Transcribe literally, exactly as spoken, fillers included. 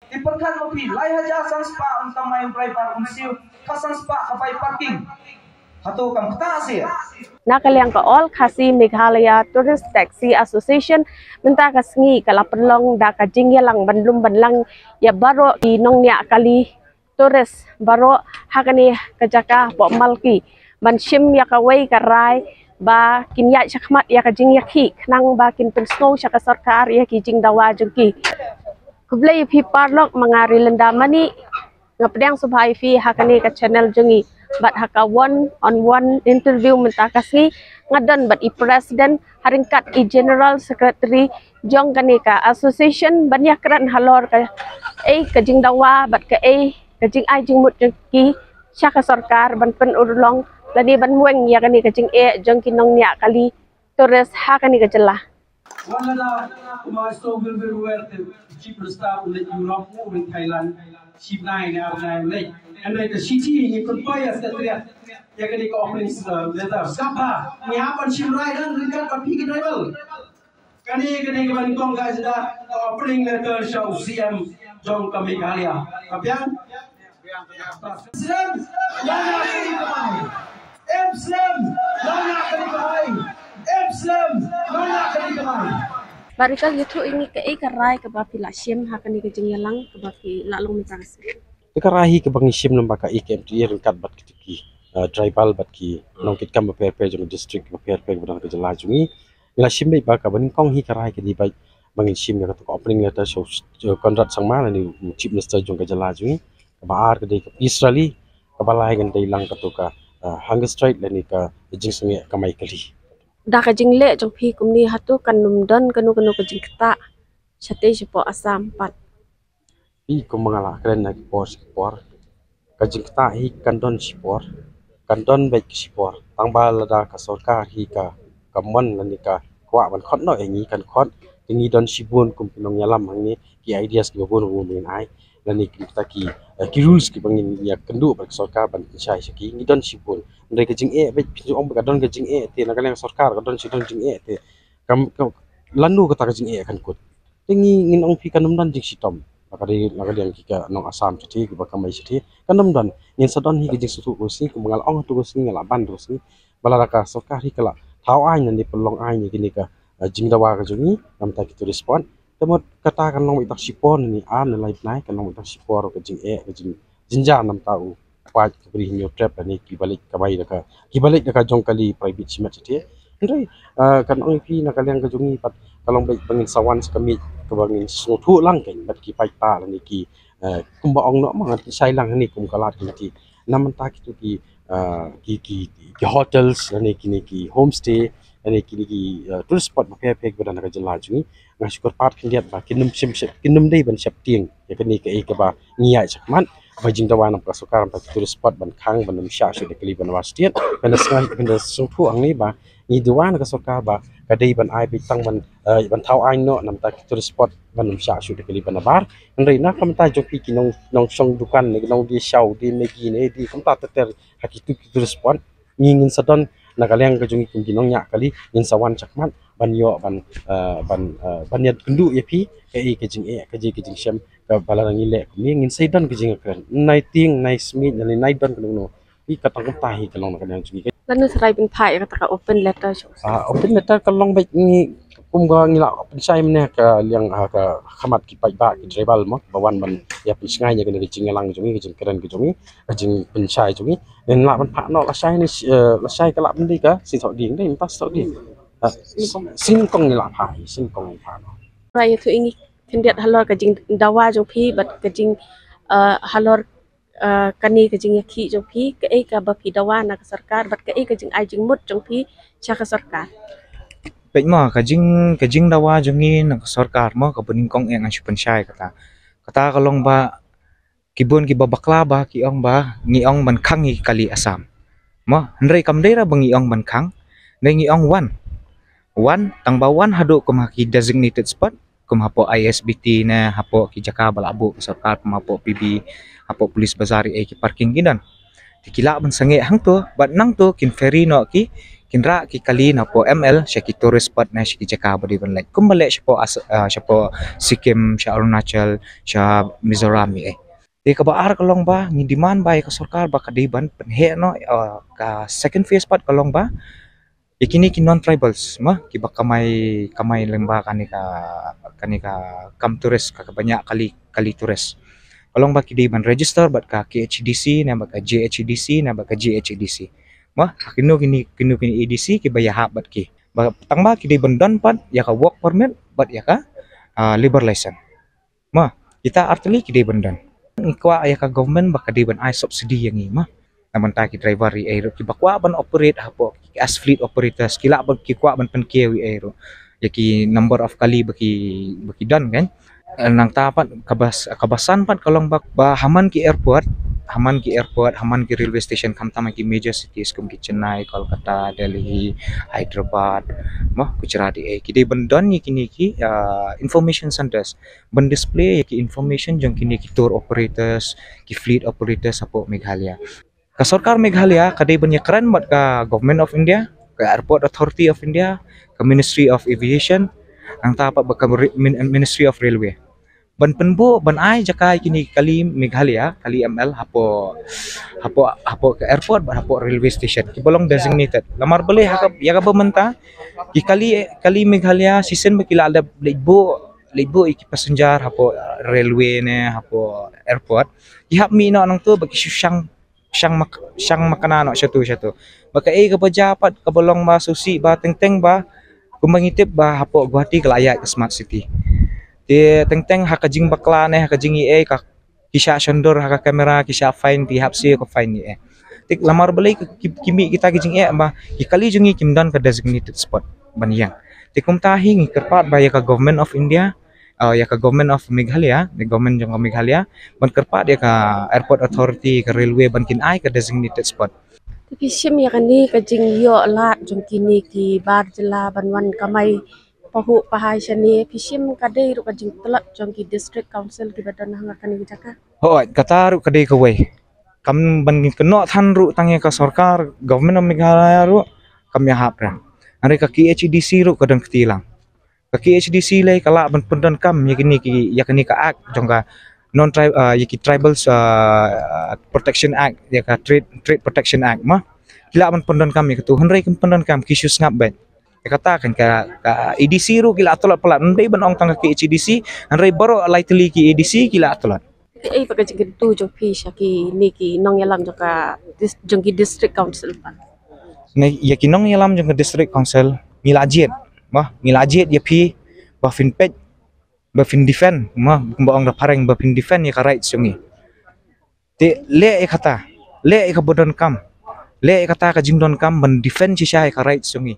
Te pyrkhat ma phi, lai hajar san spah un kamai u driver, un siew khatsan spah ka bai parking. Hato kam ktah seh? Na ka liang ka All Khasi Meghalaya Tourist Taxi Association mynta ka sngi ka la pynlong da ka jingïalang ban lum ban lang ïa baroh ki nongñiah kali tourist baroh ha kane ka jaka hapoh Malki ban shim ïa kawei ka rai ba kin ïaid shakhmat ïa ka jingïakhih khnang ba kin pynsngew sha ka sorkar ïa ki jingdawa jong ki. Khublei ïa phi paralok, ma nga Rilinda Manik, nga pdiang sngewbha ïa phi ha kane ka channel jong ngi. Bad ha ka one on one interview mynta ka sngi nga don bad i president ha ryngkat i general secretary jong kane ka association ban ïakren halor ka ei ka jingdawa bad ka ei ka jingai jingmut jong ki sha ka sorkar ban pynurlong lane ban weng ïa kane ka jingeh jong ki nongñiah kali tourist ha kane ka jylla. Wan lada kumba sngewbha wer wer te Chief Minister u leit Europe, u leit Thailand, shi bnai ne ar bnai u leit. Hynrei ka shithi ngi pynpoi ïa Secretariat ïa kane ka opening letter. Sngap bha, ngi hap ban shim rai lang ryngkat bad phi ki driver. Kane kane kaba nyngkong ka jingda ka opening letter sha u C M jong ka Meghalaya. Ka biang? Slem, la na kane ka bai. Em slem, la na kane ka bai. Em slem, la na kane ka bai. Bah Rikal, ïathuh ïa ngi kaei ka rai kaba phi la shim ha kane ka jingïalang kaba phi la long mynta ka sngi. Te ka rai hi kaba ngi shim lyngba ka E K M T A ryngkat bad kito ki, uh, tribal bad ki nongkitkam bapher bapher jong ka district bapher bapher kaba don ha ka jylla jong ngi. Ngi la shim beit ba kaba nyngkong hi ka rai ka dei beit ba ngin shim ïa kato ka opening letter sha u Conrad Sangma lane u Chief Minister jong ka jylla jong ngi. Kaba ar ka dei ka peace rally, kaba lai kan dei lang kato ka, ah, hunger strike lane ka jingsangeh kamai kali. Da ka jingleh jong phi kumne hato kan ym don kano kano ka jingktah shatei shapoh Assam pat? Hi kumba nga la kren na ki por sha ki por, ka jingktah hi kan don shipor, kan don beit ki shipor. Tang ba lada ka sorkar hi ka, ka mon lane ka kwah ban khot noh ïa ngi kan khot. Te ngi don shibun kum ki nongïalam hangne, ki ideas kiba bun ba ngin ai lane ki, kita ki, eh, ki rules kiba ngin ïakynduh bad ka sorkar ban pynshai sha ki, ngi don shibun. Hynrei ka jingeh beit, phi ong ba ka don ka jingeh te na ka liang sorkar ka don shi don jingeh te. Kam, kam, lano kata ka jingeh kan kut? Te ngi, ngin ong phi kan ym don jingshitom. La ka dei, la ka dei ki ka nong Assam shatei, kiba kamai shatei. Kan ym don, ngin sa don hi ka jingsngewthuh ka sngi, kumba nga la ong hato ka sngi, nga la ban hato ka sngi. Ba lada ka sorkar hi ka la thaw aiñ lane pynlong aiñ ïa kine ka, eh, jingdawa ka jong ngi, namta ki tourist spot. Te mut kata kan long beit tang shipor ne ar ne lai bnai, kan long beit tang shipor ka jingeh, ka jing, jynjar namta u pait ka Bri Hynñiewtrep lane kiba leit kamai da ka, kiba leit da ka jong kali private shimet shatei. Hynrei, ah, kan ong ïa phi na ka liang ka jong ngi pat ka long beit ba ngin sa wan sa ka miej kaba ngin sngewthuh lang kein bad ki paidbah lane ki, ah, kumba ong noh ma ngan shai lang hangne kum ka lad kine ki. Na mynta kito ki, ah, ki, ki, ki hotels lane kine ki homestay lane kine ki, ah, tourist spot bapher bapher kiba don ha ka jylla jong ngi. Nga shu kyrpad khyndiat ba kin ym shym, kin ym dei ban sheptieng ïa kane kaei kaba ngi ïaid shakhmat. Ba jingdawa na ka sorkar namta ki tourist spot ban khang ban ym shah shuh da kali ban bar stet. Ban da sngai, ban da sngewthuh hangne ba ngi dawa na ka sorkar ba ka dei ban ai beit tang ban, eh, ban thaw aiñ noh namta ki tourist spot ban ym shah shuh da kali ban bar. Hynrei na ka bynta jong phi ki nong, nongshong dukan ne ki nongdie shaw, die Maggi ne die kumta ter ter ha kito ki tourist spot. Ngi ngin sa don na ka liang ka jong ngi kum ki nongñiah kali, ngin sa wan shakhmat ban ïoh ban, eh, ban, eh, ban ïakynduh ïa phi kaei ka jingeh, kaei ka jingshem, kaba lada ngi leh kumne ngin sa don ka jingkren. Nai tieng, nai smiej, nai, nai don kano kano. Phi, ka tang kumta hi ka long na ka liang jong ngi. Lano sa rai pynphai ïa kata ka open letter sha u? Ah, open letter ka long beit ngi kum ka ngi la pynshai mynne ka liang, ah, ka khmat ki paidbah ki tribal mo, ba wan ban ïa pynshai ïa kane ka jingïalang jong ngi, ka jingkren ka jong ngi, ka jingpynshai jong ngi. Ngi lah ban phah noh lashai ne, eh, lashai ka lah ban dei ka, sien saw ding, dei mynta saw ding. Ah, sien kong ngi lah phah, sien kong ngi phah noh. Rai ïathuh ïa ngi khyndiat halor ka jingdawa jong phi bad ka jing, eh, halor, eh, kane ka jingïakhih jong phi, kaei kaba phi dawa na ka sorkar bad kaei ka jingai jingmut jong phi sha ka sorkar? Peit mo, ka jing, ka jingdawa jong ngi na ka sorkar mo, kaba nyngkong eh ngan shu pynshai kata. Kata ka long ba ki bun kiba bakla ba ki ong ba ngi ong ban khang ïa ki kali Assam. Mo, hynrei kam dei ruh ba ngi ong ban khang, hynrei ngi ong wan. Wan, tang ba wan haduh kum ha ki designated spot, kum hapoh I S B T ne hapoh ki jaka ba la buh ka sorkar, kum hapoh P B, hapoh Police Bazar, eh, ki parking ki don. Te ki lah ban sangeh hangto, bad nangto kin ferry noh ki, Kin rah ki kali na hapoh M L sha ki tourist spot ne sha ki jaka ba dei ban leit. Kumba leh shapoh As-, ah, shapoh Sikkim, sha Arunachal, sha Mizoram ïa. Te kaba ar ka long ba ngi demand ba ïa ka sorkar ba ka dei ban pynheh noh, ah, ka second phase pat ka long ba ïa kine ki non tribals ma kiba kamai, kamai lyngba kane ka, kane ka kam tourist, ka, kaba ñiah kali, kali tourist. Ka long ba ki dei ban register bad ka K H A D C ne bad ka J H A D C ne bad ka G H A D C. Ma ha kino kine, kino kine A D C kiba ïahap bad ki. Ba tang ba ki dei ban don pat ïa ka work permit bad ïa ka, ah, labour license. Ma kita artylli ki dei ban don. Ngi kwah ïa ka government ba ka dei ban ai subsidy ïa ngi ma. Na bynta ki driver ïa ei ruh kiba kwah ban operate hapoh ki as fleet operators, ki lah ba ki kwah ban pynkiew ïa ei ruh ïa ki number of kali ba ki, ba ki don kan. Eh, nangta pat kaba s-, kaba san pat ka long ba, ba ha man ki airport, ha man ki airport, ha man ki railway station, khamtam ha ki major cities kum ki Chennai, Kolkata, Delhi, Hyderabad, ma Gujarat ïa ei, ki dei ban don ïa kine ki, ah, information centers ban display ïa ki information jong kine ki tour operators, ki fleet operators hapoh Meghalaya. Ka sorkar Meghalaya ka dei ban ïakren bad ka Government of India, ka Airport Authority of India, ka Ministry of Aviation, nangta pat bad ka Re-, Min-, Ministry of Railway. Ban pynbun, ban ai jaka ïa kine ki kali Meghalaya, kali M L hapoh, hapoh, hapoh ka airport bad hapoh railway station kiba long designated. Namar balei ha ka, ïa kaba mynta ki kali, kali Meghalaya shisien ba ki la dep leit buh, leit buh ïa ki passenger hapoh railway ne hapoh airport, ki hap mih noh nangtu ba ki shu shang, shang mak-, shang makna noh shatu shatu. Ba kaei kaba jia pat kaba long ba sngewsih ba teng teng ba kumba ngi tip ba hapoh Guwahati ka la ïaid ka smart city. Te teng teng ha ka jingbakla ne ha ka jingïaid ka ki shah shon dur ha ka camera, ki shah fine, ki hap siew ka fine ïa ei. Te lamar balei ki, ki, ki mih kita ki jingeh ba ki kali jong ngi kim don ka designated spot ban ïeng. Te kumta hi ngi kyrpad ba ïa ka Government of India, ah, ïa ka Government of Meghalaya, the government jong ka Meghalaya, ban kyrpad ïa ka Airport Authority, ka railway ban kin ai ka designated spot. Te phi shim ïa kane ka jingïoh lad jong kine ki bar jylla ban wan kamai pahuh pahai shane, phi shim ka dei ruh ka jingtlot jong ki district council kiba don ha kane ka jaka? Hooid, kata ruh ka dei kawei. Kam ban kynnoh than ruh tang ïa ka sorkar, Government of Meghalaya ruh kam ïahap re. Hynrei ka K H A D C ruh ka don kti lang. Ka K H A D C lei ka lah ban pyndonkam ïa kine ki, ïa kane ka act jong ka non tri-, ah, ïa ki tribal, ah, Protection Act, ïa ka Trade, Trade Protection Act ma. Ki lah ban pyndonkam ïa katu, hynrei kim pyndonkam, ki shu sngap beit. Ïa kata kan ka, ka A D C ruh ki la tlot palat, ym dei ban ong tang ka K H A D C, hynrei baroh lai tylli ki A D C ki la tlot. Kaei pat ka jingkyntu jong phi sha kine ki nongïalam jong ka dis-, jong ki district council pat? Ne, ïa ki nongïalam jong ka district council ngi la jied, ma, ngi la jied ïa phi ba phin peit, ba phin defend, ma, kumba ong da phareng, ba phin defend ïa ka rights jong ngi. Te leh ïa kata, leh ïa kaba donkam, leh ïa kata ka jingdonkam ban defend shisha ïa ka rights jong ngi.